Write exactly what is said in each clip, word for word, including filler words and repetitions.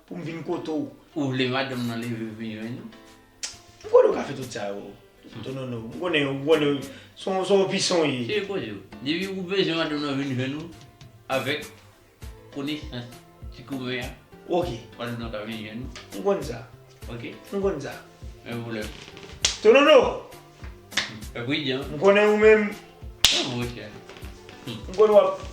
pou m vin kote w. Ou vle madanm nan leve vin jwenn ou? M konnen w ka fè tout sa yo. Tonono, m konnen, m konnen, se yon, se yon pison w ye. Se koze w. Depi ou bezwen madanm nan vin jwenn ou, avèk konesans ti koumen an. Ok. Madanm nan ka vin jwenn ou. M konn sa. Ok. M konn sa. Men pwoblèm. Tonono! Fè pridyan. M konnen ou menm. Non, monchè. M konnen w ap,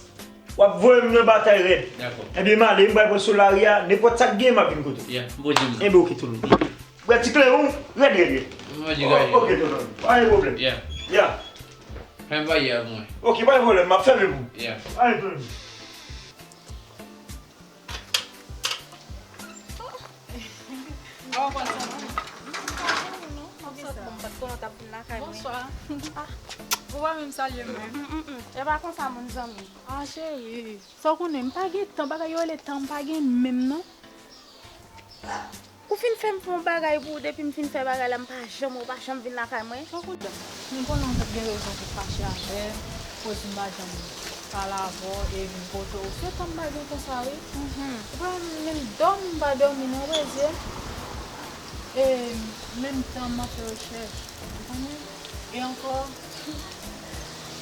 w ap voye m nan batay rèd. Dakò. Ebyen, m ale, m pral pran sou lari a, nenpòt sa k gen, m ap vin kote w. Yeah, m poze m nan. Ebyen, ok, Tonono. Bwè ti kle ou, rèd, rèd, rèd. M manje gaye. Ok, Tonono. Pa gen pwoblèm. Yeah. Yeah. Fè m pale avè mwen. Ok, pa gen pwoblèm, m ap fèmen pou ou. Yeah. Ale, Tonono. Awa, pral sa va? Mwen sot bon, m pa t konnen w t ap vin lakay mwen. Bonswa. Ah, ou pa menm salye m menm. Mm, mm, mm. E pa konsa moun zanmi. Ah, cheri. Sa w konnen, m pa gen tan, bagay yo rele tan, m pa gen menm non. Ou fin fè m fè yon bagay pou ou, depi m fin fè bagay la, m pa janm, ou pa janm vin lakay mwen. Sa w konnen? M konnen w t ap gen rezon pou w fache avè m, koz m pa janm pale avè w e vin kote w. Se tan m pa gen konsa, wi. Mhm. Ou pa menm dòmi, m pa dòmi non, wè zye m. E menm tan m ap fè rechèch. Ou konnen? E ankò,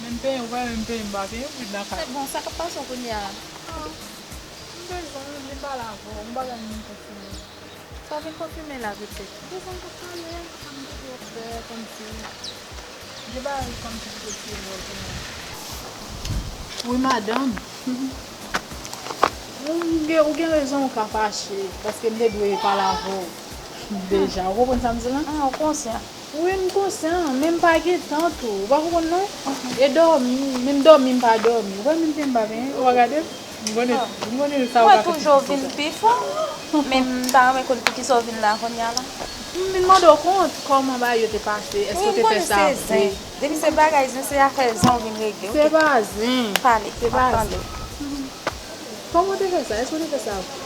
menm penyen, ou pa menm penyen, m pa penyen, ou vin lakay. Se bon, sa k ap pase w kounye a? Ah, m bezwen w, m vin pale avè w, m bagay m vin konfime. Sa w vin konfime la, pitit? M bezwen w t ap pale, sa m te dwe fè, kòmsi. Gen bagay kòmsi ki te tire w kounye a. Wi, madanm. Ou gen, ou gen rezon, ou ka fache, paske m te dwe pale avè w deja. Ou konprann sa m di la? Ah, ou konsyan. Wi, m konsyan, men m pa gen tan tou. Ou pa konprann non? E dòmi, menm dòmi m pa dòmi. Ou wè menm jan m pa benyen, ou pa gade m? M konnen, m konnen sa ou ka fè. Mwen toujou vin pi fò, men m ta renmen konn poukisa w vin la kounye a la. M vin mande w kont kòman bagay yo te pase, èske w te fè sa vre? Depi se bagay zen, se afè zen w vin regle, ok? Se pa zen. Pale, m ap tande w. Kòman w te fè sa? Èske w te fè sa vre?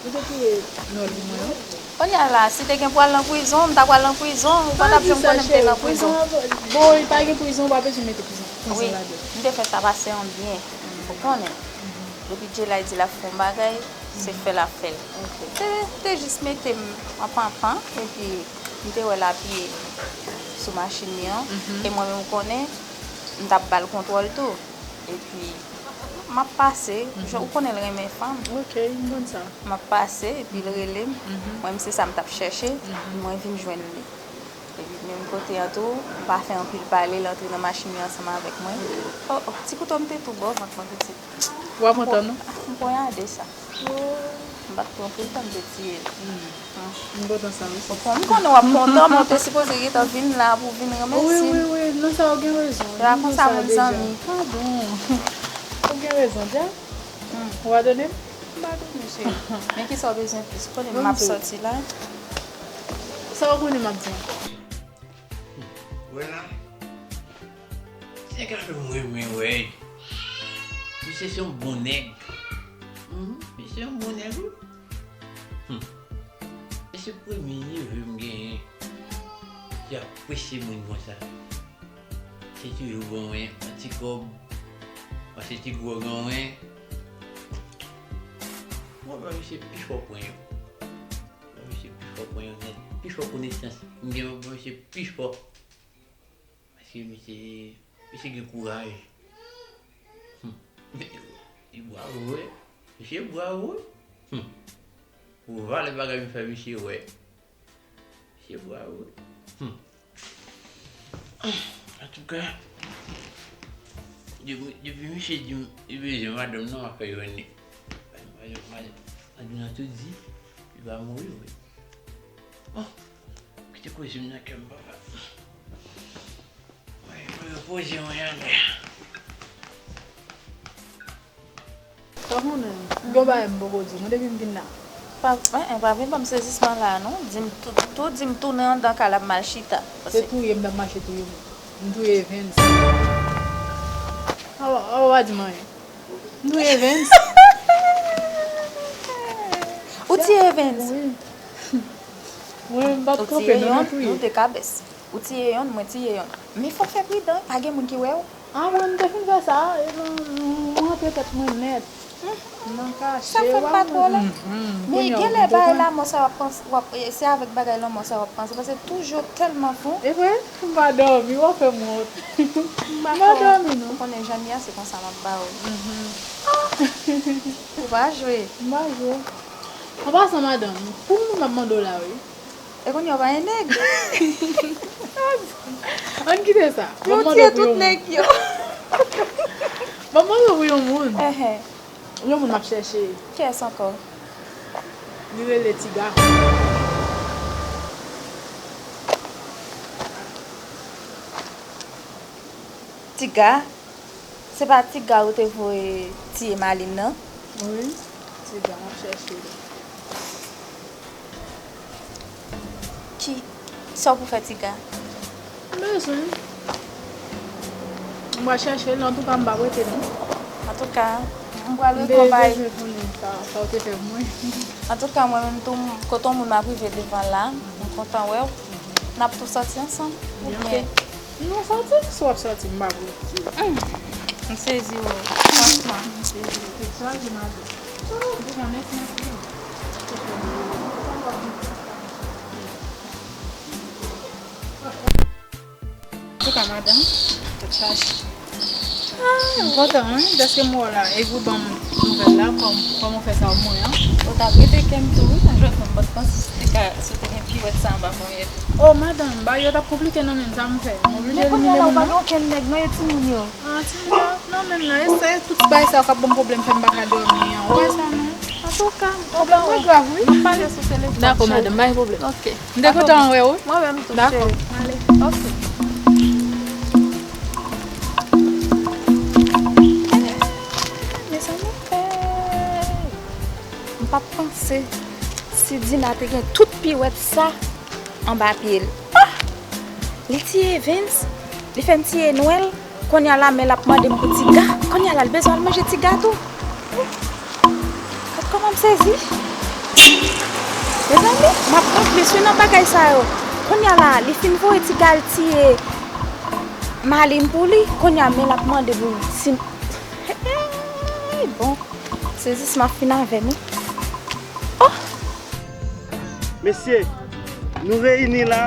Ou te touye nòl pou mwen, wi. Kounye a la, si te gen pral nan prizon, m ta pral nan prizon, ou pa t ap janm konnen m te nan prizon. Bon, pa gen prizon, ou pa bezwen mete prizon, prizon ladan. Wi, m te fè sa pase an byen. Ou konnen. Depi Djelay di l ap fè yon bagay, se fè l ap fè l. Se te jis mete m an panpan, epi m te wè l apiye sou machin li an, e mwen menm ou konnen, m t ap ba l kontwòl tou. Epi, m ap pase, jan ou konnen l renmen fanm. Ok, m konn sa. M ap pase, epi l rele m. Mwen menm se sa m t ap chèche, mwen vin jwenn li. Epi menm kote an tou, m pa fè anpil pale, l antre nan machin li ansanm avèk mwen. Oh, oh, ti kouto m te tou bò vant mwen pitit. Ou pa kontan non? M poyade sa. M pa t pran anpil tan m te tiye l. M kontan sa wi. Bon, m konnen w ap kontan, men w te sipoze gentan vin la pou vin ranmèsye m. Wi, wi, wi, nan sa ou gen rezon. Se pa konsa moun zanmi. Padon. Ou gen rezon, dja. Ou padone m? M padone, cheri. Men kisa w bezwen plis? Ou konnen m ap sòti la. Sa ou konnen m ap di? Wè la. Se ka fè m renmen wè. Misye se yon bon nèg. Mhm, misye yon bon nèg, wi. Hmm. E se premye neve m genyen ki apresye moun konsa. Se toujou ban mwen yon ti kòb, yon ti gwòg an mwen. Mwen, mwen, misye pi fò pwen yo. Mwen, misye pi fò pwen yo nèt. Pi fò konesans m gen, mwen, misye pi fò. Paske misye, misye gen kouraj. Hmm. Li bravo, wi. Misye bravo, wi. Hmm. Pou valè bagay m fè misye wè. Misye bravo, wi. Hmm. Antouka, depi, depi misye di m li bezwen madanm nan, m ap fè jwenn li. Madanm, madanm, madanm nan tou di, li pa mouri vre. Bon, kite koze m nan kè m, papa. Mwen, mwen repoze mwen anlè. Sa w konnen, gen yon bagay m poko di w, non, depi m vin la. Pa, en, en, pa vin ban m sezisman la, non. Di m tou, tou, di m tounen anndan kay la, m al chita. Se touye m t ap mache touye moun. M touye Evens. Awa, awa, w pa di m anyen. M touye Evens. Ou tiye Evens? Wi. Mwen, m p ap kanpe, non, m touye. Ou tiye yonn, nou te kabès. Ou tiye yonn, mwen tiye yonn. Men fò w fè pridan, pa gen moun ki wè w. A, mwen, m te fin fè sa, e, m, m rantre tèt mwen nèt. M Sa fè m pa twò lè. Men gen lè bagay lanmò sa w ap panse, w ap, se avèk bagay lanmò sa w ap panse, paske toujou tèlman fou. E vre? M pa dòmi, w ap fè m wont. M pa dòmi, non. Ou konnen jan m ye a, se konsa m ap ba w. Ou pa jwe. M pa jwe. An pasan, madanm, pou moun m ap mande w la, wi. E kounye a w pa gen nèg. Ann kite sa. Yo tiye tout nèg yo. Ban m mande w pou yon moun. Enhen. Yon moun m ap chèche. Kiyès ankò? Li rele Tiga. Tiga? Se pa Tiga ou te voye tiye Malin nan? Wi, Tiga, m ap chèche li. Ki, sa w pou fè Tiga? M bezwen. M pral chèche l, antouka m p ap rete non. Antouka, m pral rete yon bagay. Antouka, mwen menm tou, kote yon moun m ap rive devan la, m kontan wè w. N ap tou sòti ansanm? Oubyen? Nou sòti, si w ap sòti, m pa pou. M sezi wi, fransman. M sezi. Te chaje maten. Deja mèsi anpil. Antouka, madanm, tèt chaje. Ah, m kontan, wi, dèske m wè w la. E pou ban m nouvèl la, kòm, kòman w fè sa w mouri an? Ou t ap rete kè m tou, wi, nan jwèt mwen, m pa t panse si w te ka, si w te gen piwèt sa anba ponyèt ou. Oh, madanm, bagay yo t ap konplike nan men m, sa m fè. M oblije elimine moun nan. Men kounye a la, ou pa gen okenn nèg, non, e timoun yo. Ah, timoun yo, nan men m nan, e se tout bagay sa yo k ap ban m pwoblèm, fè m pa ka dòmi an. Ou wè sa, non? Antouka, pwoblèm mwen grav, wi. M ap pale sou telefòn. Dakò, madanm, pa gen pwoblèm. Ok. M te kontan wè w. Mwen menm tou, cheri. Ale. Ok. Mezanmi, hey! M pa t panse si Dina te gen tout piwèt sa anba pye l. Ah! Li tiye Evens, li fè m tiye Nwèl, kounye a la men l ap mande m pou Tiga. Kounye a la l bezwen al manje Tiga tou. Gad kòman m sezi. Mezanmi, m ap konplis wi nan bagay sa yo. Kounye a la, li fin voye Tiga al tiye Malin pou li, kounye a men l ap mande pou si m, hey, bon, sezisman ap fin avè m wi. Oh! Mesye, nou reyini la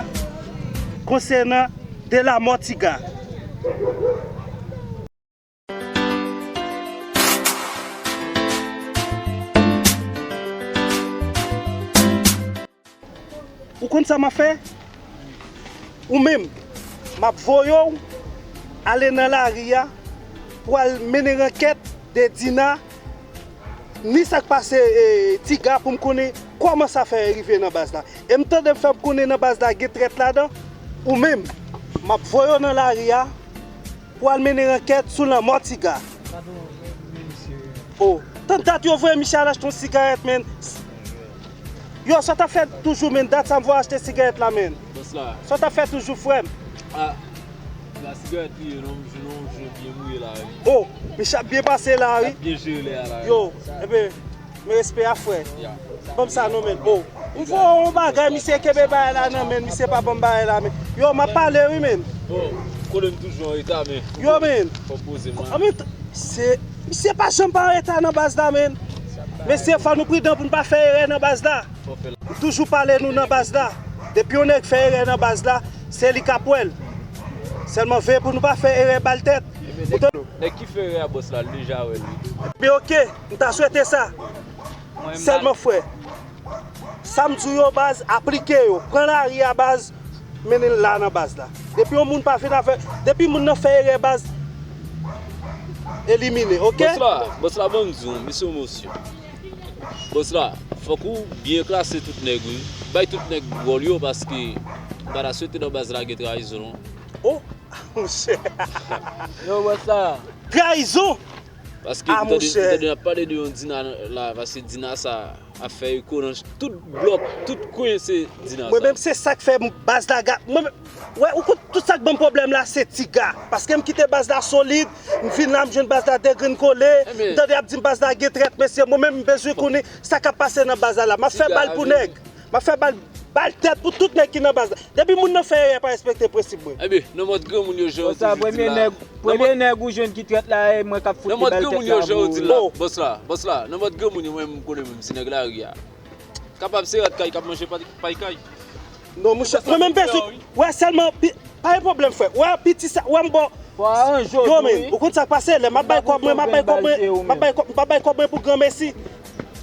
konsènan de la mò Tiga. Ou konn sa m ap fè? Ou menm, m ap voye w ale nan lari a pou al mennen ankèt de Dina, ni sa k pase, e, Tiga pou m konnen kòman sa fè rive nan baz la. E m tande m fè m konnen nan baz la gen trèt ladan. Ou menm, m ap voye w nan lari a pou al mennen ankèt sou lanmò Tiga. Oh, tann dat yo voye misye al achte yon sigarèt, men. Yo, sa w t ap fè toujou, men, dat sa m voye achte sigarèt la, men. Bòs la. Sa w t ap fè toujou, frè m? Ah, la sigarèt li ye, non, m jwenn yon je byen mouye la, wi. Oh, misye ap byen pase la, wi. L ap byen jere lè a la, wi. Yo, enben, men respè a, frè. Ya. Ban m sa, non, men. Oh, m voye yon bagay, misye kenbe bagay la nan men, misye pa ban m bagay la, men. Yo, m ap pale, wi, men. Bon, konnen m toujou an reta, men. Yo, men. Fò m poze m la. An menm tan, se, misye pa janm pa an reta nan baz la, men. Mesye, fò nou pridan pou n pa fè erè nan baz la. M toujou pale nou nan baz la. Depi yon nèg fè erè nan baz la, se li k ap wè l. Sèlman veye pou nou pa fè erè ba l tèt. Ebyen, nèg, nèg ki fè erè a, bòs la, l deja wè l, wi. Ebyen, oke, m ta swete sa. Sèlman, frè, sa m di w yo, baz, aplike yo. Pran lari a, baz, mennen l la nan baz la. Depi yon moun pa vin avè, depi moun nan fè erè, baz, elimine, oke? Bòs la, bòs la, ban m di w, misye yon mesye. Bòs la, fòk ou byen klase tout nèg, wi. Bay tout nèg wòl yo, paske m pa ta swete nan baz la gen trayizon, non. Oh, monchè. Yo, bòs la. Trayizon? Paske m tande, m tande n ap pale de yon Dina la, paske Dina sa ap fè eko nan tout blòk, tout kwen se Dina sa. Mwen menm se sa k fè m baz la ga-, mwen menm, wè, ou konn tout sa k ban m pwoblèm la, se Tiga. Paske m kite baz la solid, m vin la, m jwenn baz la degrenn kole, m tande y ap di m baz la gen trèt, mesye, mwen menm m bezwen konnen sa k ap pase nan baz la la. M ap fè bal pou nèg. M ap fè bal Bal tèt pou tout nèg ki nan baz la. Depi moun nan fè erè, pa respekte prensip mwen. Ebyen, nan mòd granmoun yo, jan yo di la. Premye nèg, premye nèg ou jwenn ki trèt la, e mwen k ap fout li bal tèt la. Nan mòd granmoun yo, jan yo di la, bòs la, bòs la, nan mòd granmoun yo, mwen menm, m konnen menm, se nèg lari a. Kapab se rat kay k ap manje pay kay. Non, monchè, mwen menm bezwen, wè sèlman, pa gen pwoblèm, frè. Wè piti sa, wè m bò. Yo, men, ou konn sa k pase, lè m ap bay kòb mwen, m ap bay kòb mwen, m ap bay kòb, m ap bay kòb mwen pou granmesi.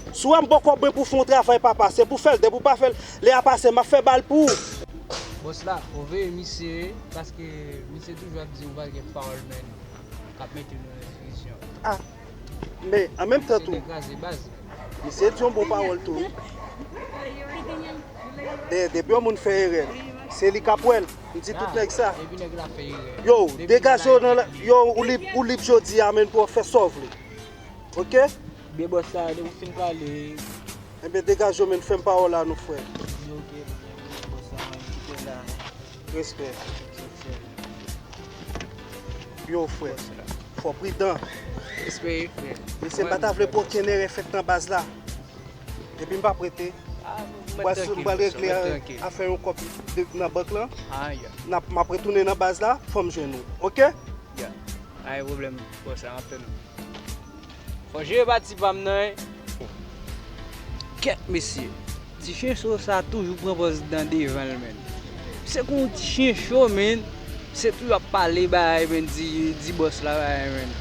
Si w wè m ba w kòb mwen pou w fè yon travay, papa, se pou w fè l. Depi w pa fè l, lè a pase, m ap fè bal pou ou. Bòs la, ou veye misye, paske misye toujou ap di ou pa gen pawòl, men k ap mete nou nan diskisyon. Ah, men an menm tan tou, misye di yon bon pawòl tou, wi. De, depi yon moun fè erè, se li k ap wè l. M di tout nèg sa. Depi nèg la fè erè. Yo, degaje w nan la, yo, ou lib, ou lib jodi a, men pou w fè sa w vle. Oke? Byen bòs la, depi w fin pale. Ebyen, degaje w, men fè m pawòl la, non, frè. Oke, bòs la, mwen kite la. Respè. Yo, frè. Fò pridan. Respè, frè. Mesye, m pa ta vle pou okenn erè fèt nan baz la. Epi m p ap rete. M pral regle afè yon kòb nan bank lan. N ap, m ap retounen nan baz la, fò m jwenn ou. Oke? Ya. Pa gen pwoblèm, bòs la, m ap tann ou. Fò jere pati pa m nan, wi. Kèt, mesye. Ti chen cho sa toujou pran pòz dan devan l, menn. Se kon yon ti chen cho, menn. Se toujou ap pale bagay, menn, di, di bòs la bagay, menn.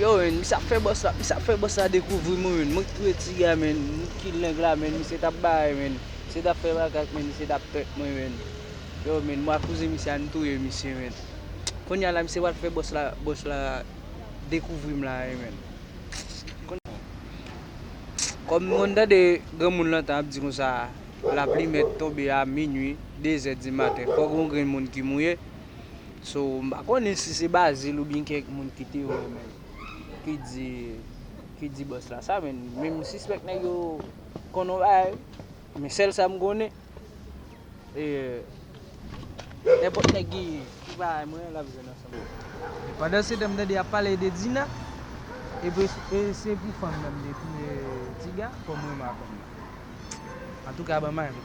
Yo, menn, misye ap fè bòs la, misye ap fè bòs la dekouvri mwen, menn. Mwen k touye ti ga, menn. Mwen k kil nèg la, menn. Misye t ap bagay, menn. Misye t ap fè makak, menn. Misye t ap trèt mwen, menn. Yo, menn, mwen ak kouzen misye a, nou touye misye, menn. Kounye a la, misye pral fè bòs la, bòs la dekouvri m la, menn. Kòm nou konn tande granmoun lontan ap di konsa, lapli mèt tonbe a minui, de zè di maten. Fòk yon grenn moun ki mouye. So, m pa konnen si se Bazil oubyen kèk moun ki te wè, men ki di, ki di bòs la sa, men, men m sispèk nèg yo konn yon bagay, men sèl sa m konnen. E, nenpòt nèg ki, ki pa mwen, l ap jwenn ansanm. Pandan se tan, m tande y ap pale de Dina. E, e se pou fanm nan m te touye ti ga, kòm remak fanm nan. Antouka, ban m al.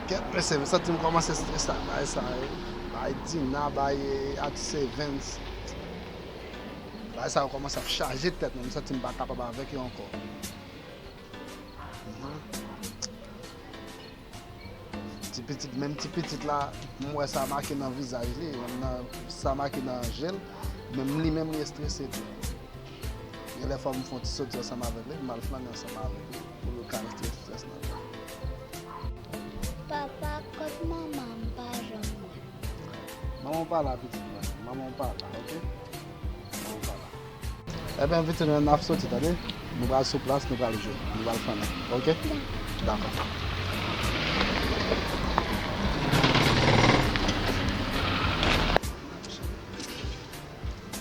Kèt, mesye, m santi m kòmanse strès ak bagay sa yo. Bay Dina, bay, eh, atis Evens. Bagay sa yo kòmanse ap chaje tèt mwen. M santi m pa kapab avèk yo ankò. Mhm. Ti pitit, menm ti pitit la, m wè sa make nan vizaj li, menm nan, sa make nan je l, menm li menm li estrese tou. Gen lè fò m fè yon ti soti ansanm avèk li, m al flannen ansanm avèk li, pou l ka retire strès nan tèt li. Papa, kot manman m pa janm wè? Manman w pa la, pitit mwen. Manman w pa la, oke? Manman w pa la. Ebyen, pitit mwen, n ap soti, tande? Nou pral sou plas, nou pral jwe, nou pral flannen, oke? Dakò.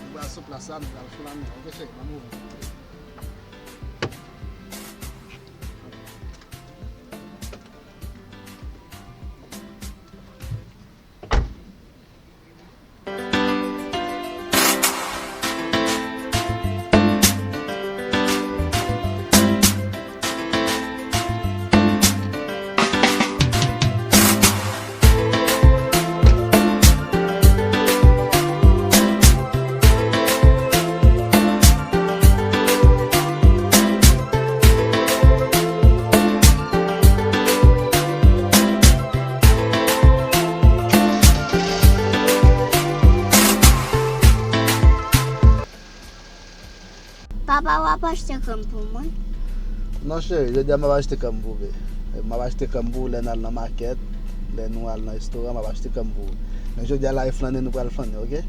Nou pral sou plas la, nou pral flannen, oke, cheri? Ban m ouvri. Papa, w ap achte kanm pou mwen? Non, cheri, jodi a m ap achte kanm pou ou, bebe. M ap achte kanm pou ou lè n al nan makèt, lè nou al nan restoran, m ap achte kanm pou ou. Men jodi a la, e flannen nou pral flannen, oke?